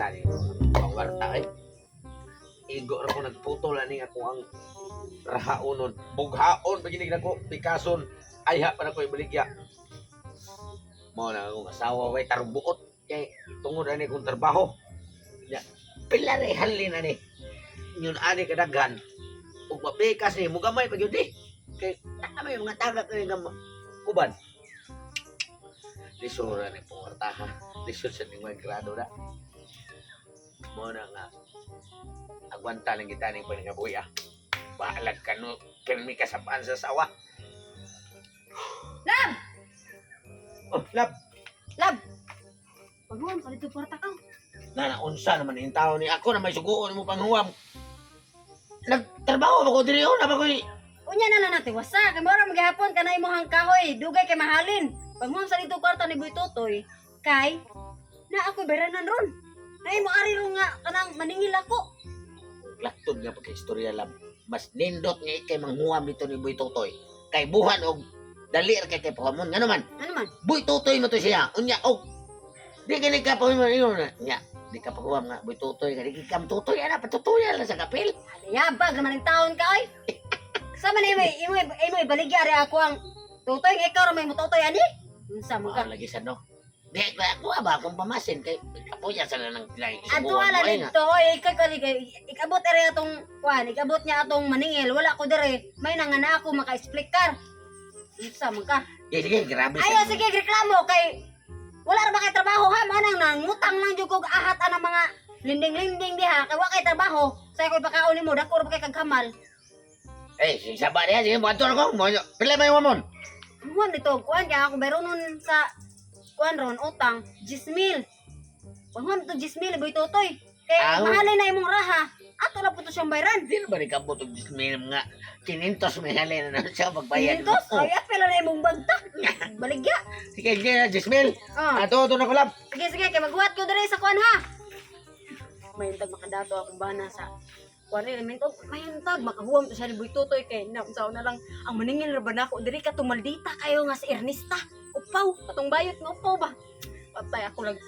Paita ni pangwarta ay. Igo ra ko nagputol ani ako ang rahaonon. Bughaon paginig nako pikason ayha pa nako ibaligya. Mao na akong asawa way tarbuot kay tungod ani kong trabaho. Ya, pila ray halin ani. Yun ani kadaghan. Ug mapikas ni mugamay pa gyud eh. Kay naa may mga tagak kay nga uban. Lisura ni pangwartaha. Lisod sa ning grado na. Mao na nga agwanta lang kita ning pangabuhi ah. Bahalag ka no, pirmi ka sa paan sa sawa. Lab! Oh, lab. Lab! Paghuam sa dito kwarta ka. Na unsa naman yung tao ni ako na may suguon mo panghuwam. Nagtrabaho ba ko diri oh, na ba ko Unya na lang natin wasa kay mora maghapon kanay imong kahoy, dugay kay mahalin. Paghuam sa dito kwarta ni Boy Totoy kay na ako beranan ron. Na imo ari ron nga kanang maningil ako. Laktod nga pagka-istorya lab. Mas nindot nga ikay manghuwam dito ni Boy Totoy. Kay buhan og dali ra kay kay pahamon ngano man. Ano man? Boy Totoy mo to siya. Unya og di kini ka pahuwam ingon na. Nya, di ka pahuwam nga Boy Totoy ka di ka tutoy ana patutoy lang sa kapil. Yabag naman ang taon ka oy. Sa man imo imo imo ibaligya ri ako ang tutoy nga ikaw ra may mutotoy ani. Unsa man ka? Mao lagi sa no. Di ko ako ba akong pamasin kay kapuya sa lang ng Adto ala dito oy ikay kay ikabot ere atong kuan, ikabot niya atong maningil, wala ko dire. May nangana na ako maka-explikar. Unsa man ka? Sige, sige, grabe. Ayo sige reklamo kay wala ra ba kay trabaho ha manang nangutang lang jud kog ahat anang mga linding-linding diha kay wa kay trabaho. Say ko ipakaon nimo dako ra ba kay kagkamal. Eh, sige, saba niya, sige, muadto na ko. Pila may wamon? Muhan dito kuan kay ako bayro nun sa kuan ron utang 10,000. Muhan to 10,000 boy totoy. Kay Ah, mahalin na imong raha. Ato na po to siyang bayran. Di na ba ni kabot og 10,000 nga 500 may halin na siya magbayad. Dito, Oh. ay apela na imong bagta. Baligya. Sige, sige, 10,000. Oh. Ato, ato na ko lang. Sige, sige, kay maghuwat ko diri sa kuan ha. Mayuntag makadato akong bana sa kuan elemento. Mayuntag makahuwam to siya ni Boy Tutoy kay na unsa na lang ang maningil ra ba nako diri ka tumaldita kayo nga si Ernesta. Upaw, atong bayot nga upaw ba. Patay ako lang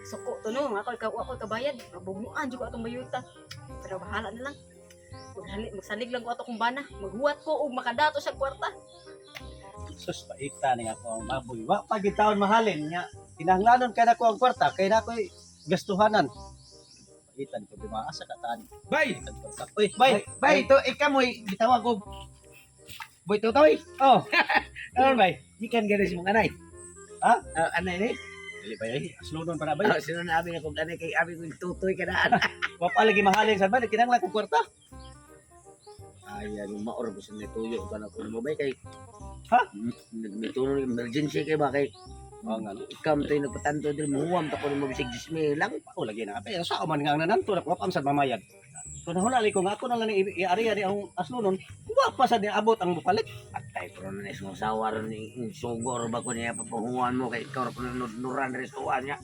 suko to no, ako ikaw ako kabayad. Mabugmuan jud ko atong bayuta. Pero bahala na lang. Maghali, magsalig lang ko ato kong bana. Maghuwat ko og makadato siya kwarta. Sus, paita ni ako ang baboy. Wa pa gitawon mahalin nga. Kinahanglanon kay nako ang kwarta kay nakoy gastuhanan. Paita ni ko bimaasa ka taan. Bay! Uy, bay. Bay, ito, ikaw mo'y gitawag ko. Boy, tutoy. Oh. Ano bay? Gikan gani si mong anay. Ha? Ah, anay ni? Dili bay, ay, aslunon pa na bay. Oh, sino na abi na kung anay kay abi kong tutoy ka daan. Wa pa lagi mahalin sa bay, kinahanglan kong kwarta. Ay, ano maor ko sa nituyo ka na kung mo bay kay. Ha? Nagmituno emergency kay ba kay Oh, nga. No. ikaw to'y nagpatanto din muhuwam ta ko mo bisig 10,000 lang. Oh, lagi na. Pero sa man nga ang nananto na wa pa sad mamayad. So nahunali ko nga ako na lang ni iari ani ang aslunon. Wa pa sad niabot ang bupalit. Patay pero na isang asawa ron ni sugor ba ko niya papahuan mo kay ikaw ra ko nuran restuan niya.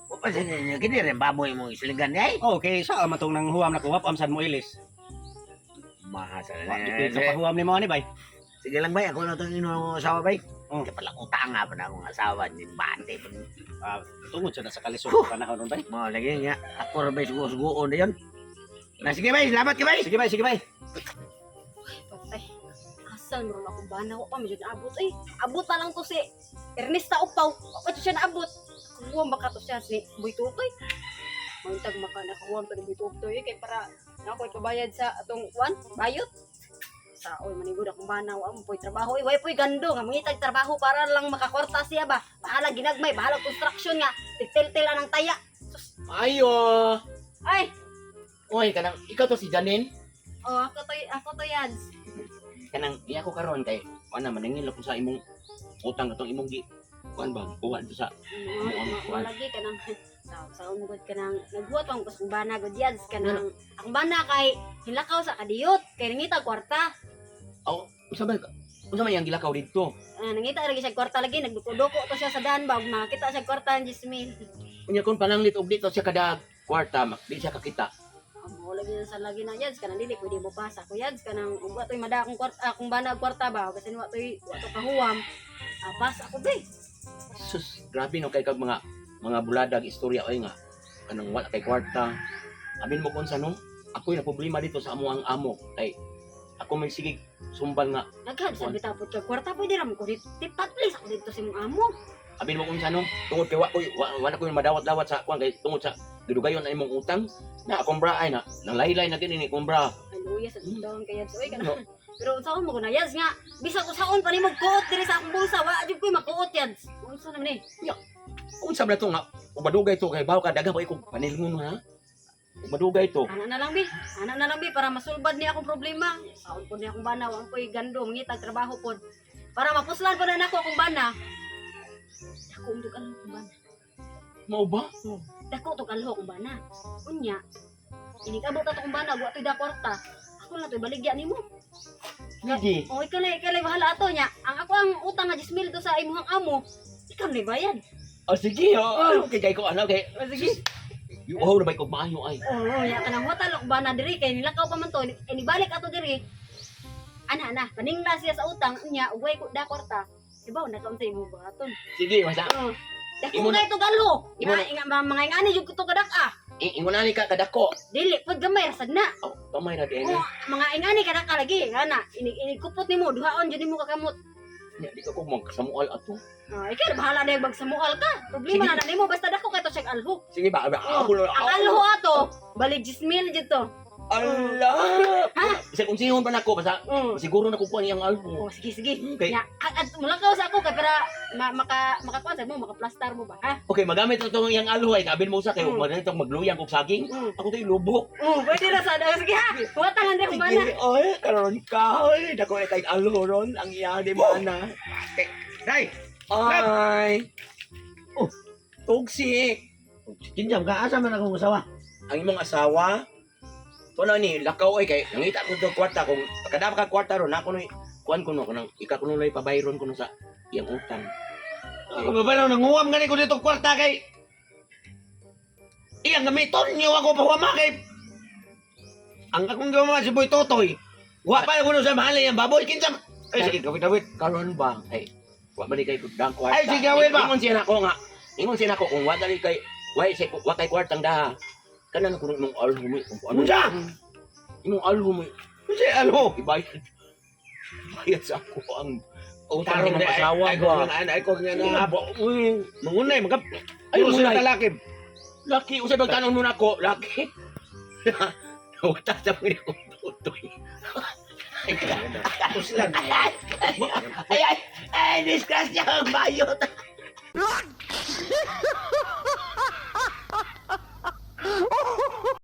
Wa pa siya niya kini rin baboy mo isligan niya ay. Oh, okay, sa man tong nang huwam na ko wa pa sad mo ilis. Mahasa Wa na. gid ka pahuwam ni mo ani bay. Sige lang bay, ako na itong ino asawa bay. Oh. Kaya pala utang nga pa na akong asawa ni Bate. Ah, tungod sa nasa kalisod sa panahon nun bay. Mo lagi niya. Ako ra bay sugo-sugoon na yun. Na sige bay, salamat ka bay. Sige bay, sige bay. Patay. Asal meron akong bana ko pa medyo naabot eh. Abot na lang to si Ernesta Upaw. Wa pa siya naabot. Kuwam baka to siya si Boy Tutoy. Mantag maka nakakuwam to ni Boy Tutoy eh, kay para na ako'y kabayad sa atong kuan bayot. Sa oy manigod akong bana wa mo po'y trabaho eh. Way po'y gando nga mangitag trabaho para lang makakwarta siya ba. Bahala ginagmay, bahala construction nga. Tigtil-til ang taya. Sus, Ayo. ay, Oy, kanang ikaw to si Janine. oh ako to yads. Kanang iya ko karon kay ana maningil ako sa imong utang atong imong gi kuan ba kuan to sa Mo lagi ka nang sa umgod ka nang nagbuhat ang kusong bana gud yads ka nang ang bana kay hilakaw sa kadiyot kay nangita kwarta. Unsa man yang gilakaw didto? Ah, nangita lagi siya kwarta lagi nagduko-duko to siya sa daan ba ug makita siya kwarta ang 10,000. Unya kun pananglit og dito siya kada kwarta di siya kakita. Mo lagi na sa lagi na yads ka nang dili pwede mo pasa ko yads ka nang ug wa toy mada akong kwarta akong bana og kwarta ba kasi wa toy wa to kahuwam. Ah, pas ako be. Sus, grabe no kay kag mga buladag istorya oy nga. Kanang wala kay kwarta. Amin mo kung sa no? Ako'y na problema dito sa amo ang amo. Kay ako may sige sumbal nga. Naghan sa bitaw pod kag kwarta, pwede ra mo ko dito. Tip please ako dito sa imong amo. Amin mo kung sa no? Tungod kay wa ko'y wala ko'y madawat-dawat sa kuan kay tungod sa gidugayon na imong utang. Na akong bra ay na nalaylay na kini ni akong bra. Ay, luya sa dito kay Yads oy kana. No. Pero unsaon mo ko na, Yads, nga bisag usaon pa nimo kuot diri sa akong bulsa, wa jud koy makuot, Yads. Unsa naman ni? Unsa ba na to nga umadugay to kay bawo ka daghang pa ikong panilngon ha. Umadugay to. Ana na lang bi. Ana na lang bi para masulbad ni akong problema. Saon po ni akong bana, wa po'y gando mangitag trabaho pod. Para mapuslan po na nako akong bana. Dako undog alho akong bana. Mao ba? Dako tog alho akong bana. Unya, inig-abot ato akong bana, wa to'y da kwarta. Ako na to'y baligya nimo. Hindi. O ikaw na bahala ato nya. Ang ako ang utang nga 10,000 to sa imuhang amo. Ikaw na bayad. Oh, sige, oh. Okay, kay ko ano kay. O sige. Oh, na ba ikog maayo ay. Oo, ya kanang watalok bana diri kay nilakaw pa man to, inibalik ato diri. Ana na, paningla siya sa utang niya, ugway ko da kwarta. Ibaw na kaunsa imo baton. Sige, basta. Oo. Dako Imo na- kay to galho. Imo Nga inga mga ingani jud ko to kadak ah. Ingon ani ka kadako. Dili pud gamay rasag na. Oh, kamay ra di Oo, mga ingani kadak ah lagi ana. Inig inig kupot nimo, duhaon jud nimo kakamot. Nya di ka ko magsamual ato. Ah, ikaw na bahala na yung bagsamual ka. Problema Sige. na na nimo basta dako kay to siya alho. Sige ba, ba Oo. ako na. Ang alho ato, balik 10,000 jud to. Allah. Ha? Bisag unsihon pa nako basta siguro na kukuha niyang alho. Oh, sige sige. Okay. Nya, at mulakaw sa ako kay para ma, maka makakuan sa mo, makaplastar mo ba, ha? Okay, magamit na itong iyang alho ay kabin mo sa kayo. Mm. Itong magluyang kog saging. Ako to'y lubok. Oh, pwede na sa sige ha. Huwatangan din humana. Sige, oy, karon ka, oy, dako na kay alho ron ang iya di mana. Day! Ay. Oh. Tugsik. Kinjam ka, asa man akong asawa? Ang imong asawa, to na ni lakaw ay kay nangita ko to kwarta kung kada ka kwarta ron ako noy kuan ko no kanang ika ko noy pabayron ko no sa iyang utang. Ako ba ba nanguwam gani ko dito kwarta kay iyang gamiton niyo ako pahuwama kay ang akong gawa si Boy Totoy. Wa pa ko sa mahal iyang baboy kinsa. Ay sige, gawit gawit. Karon ba ay wa man ni kay dang kwarta. Ay, sige, gawin ba? Ingon siya nako nga. Ingon siya nako kung wa dali kay wa say wa kay kwartang daha. Kanan ko imong alho mo kung ano. Unsa? Imong alho mo Unsa alho? ibayad. Bayad sa ako ang utang Tarong ng di, ay asawa ay ko ba. nga ay ko nga Sige na. ba? Uy, Mangunay magap. Ay, Ay, sila munay. talakib. Laki, usay pagtanong nun ako, laki. Nawata sa mga akong tutoy. Tapos lang. Ay, ay, ay, disgrasya ang bayot.